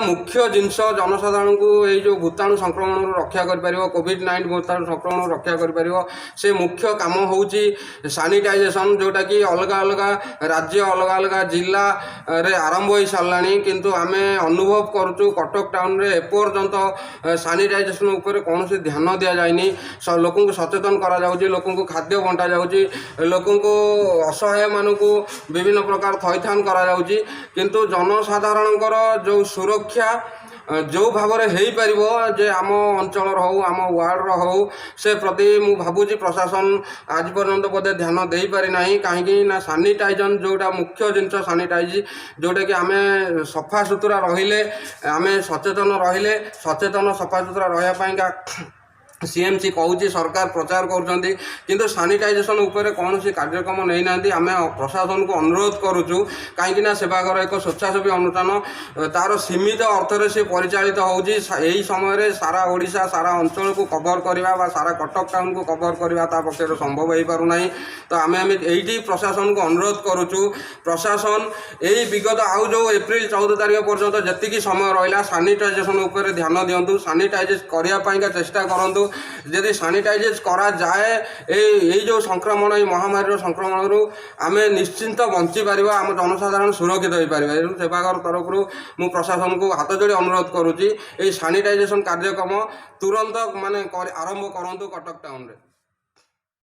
ମୁଖ୍ୟ ଜିନିଷ ଜନସାଧାରଣଙ୍କୁ ଏଇ ଯେଉଁ ଭୂତାଣୁ ସଂକ୍ରମଣରୁ ରକ୍ଷା କରିପାରିବ, କୋଭିଡ଼-19 ଭୂତାଣୁ ସଂକ୍ରମଣରୁ ରକ୍ଷା କରିପାରିବ, ସେ ମୁଖ୍ୟ କାମ ହେଉଛି ସାନିଟାଇଜେସନ୍, ଯେଉଁଟାକି ଅଲଗା ଅଲଗା ରାଜ୍ୟ, ଅଲଗା ଅଲଗା ଜିଲ୍ଲାରେ ଆରମ୍ଭ ହୋଇସାରିଲାଣି। କିନ୍ତୁ ଆମେ ଅନୁଭବ କରୁଛୁ, କଟକ ଟାଉନରେ ଏପର୍ଯ୍ୟନ୍ତ ସାନିଟାଇଜେସନ୍ ଉପରେ କୌଣସି ଧ୍ୟାନ ଦିଆଯାଇନି। ଲୋକଙ୍କୁ ସଚେତନ କରାଯାଉଛି, ଲୋକଙ୍କୁ ଖାଦ୍ୟ ବଣ୍ଟାଯାଉଛି, ଲୋକଙ୍କୁ, ଅସହାୟମାନଙ୍କୁ ବିଭିନ୍ନ ପ୍ରକାର ଥଇଥାନ କରାଯାଉଛି। କିନ୍ତୁ ଜନସାଧାରଣଙ୍କର ଯେଉଁ ସୁରକ୍ଷା ଯେଉଁ ଭାବରେ ହେଇପାରିବ ଯେ ଆମ ଅଞ୍ଚଳର ହଉ, ଆମ ୱାର୍ଡ଼ର ହଉ, ସେ ପ୍ରତି ମୁଁ ଭାବୁଛି ପ୍ରଶାସନ ଆଜି ପର୍ଯ୍ୟନ୍ତ ବୋଧେ ଧ୍ୟାନ ଦେଇପାରି ନାହିଁ। କାହିଁକି ନା ସାନିଟାଇଜନ୍ ଯେଉଁଟା ମୁଖ୍ୟ ଜିନିଷ, ସାନିଟାଇଜ, ଯେଉଁଟାକି ଆମେ ସଫାସୁତୁରା ରହିଲେ, ଆମେ ସଚେତନ ରହିଲେ, ସଚେତନ ସଫାସୁତୁରା ରହିବା ପାଇଁକା ସିଏମସି କହୁଛି, ସରକାର ପ୍ରଚାର କରୁଛନ୍ତି, କିନ୍ତୁ ସାନିଟାଇଜେସନ୍ ଉପରେ କୌଣସି କାର୍ଯ୍ୟକ୍ରମ ନେଇନାହାନ୍ତି। ଆମେ ପ୍ରଶାସନକୁ ଅନୁରୋଧ କରୁଛୁ, କାହିଁକି ନା ସେବାଘର ଏକ ସ୍ୱେଚ୍ଛାସେବୀ ଅନୁଷ୍ଠାନ, ତାର ସୀମିତ ଅର୍ଥରେ ସେ ପରିଚାଳିତ ହେଉଛି। ଏହି ସମୟରେ ସାରା ଓଡ଼ିଶା, ସାରା ଅଞ୍ଚଳକୁ କଭର କରିବା ବା ସାରା କଟକ ଟାଉନକୁ କଭର କରିବା ତା ପକ୍ଷରେ ସମ୍ଭବ ହୋଇପାରୁନାହିଁ। ତ ଆମେ ଏଇଠି ପ୍ରଶାସନକୁ ଅନୁରୋଧ କରୁଛୁ, ପ୍ରଶାସନ ଏଇ ବିଗତ ଆଉ ଯେଉଁ ଏପ୍ରିଲ 14 ତାରିଖ ପର୍ଯ୍ୟନ୍ତ ଯେତିକି ସମୟ ରହିଲା, ସାନିଟାଇଜେସନ୍ ଉପରେ ଧ୍ୟାନ ଦିଅନ୍ତୁ, ସାନିଟାଇଜେସ କରିବା ପାଇଁକା ଚେଷ୍ଟା କରନ୍ତୁ। ଯଦି ସାନିଟାଇଜେସ କରାଯାଏ, ଏଇ ଯେଉଁ ସଂକ୍ରମଣ, ଏଇ ମହାମାରୀର ସଂକ୍ରମଣରୁ ଆମେ ନିଶ୍ଚିନ୍ତ ବଞ୍ଚିପାରିବା, ଆମ ଜନସାଧାରଣ ସୁରକ୍ଷିତ ହୋଇପାରିବେ। ଏଣୁ ସେବାଘର ତରଫରୁ ମୁଁ ପ୍ରଶାସନକୁ ହାତ ଯୋଡ଼ି ଅନୁରୋଧ କରୁଛି, ଏଇ ସାନିଟାଇଜେସନ୍ କାର୍ଯ୍ୟକ୍ରମ ତୁରନ୍ତ ମାନେ ଆରମ୍ଭ କରନ୍ତୁ କଟକ ଟାଉନରେ।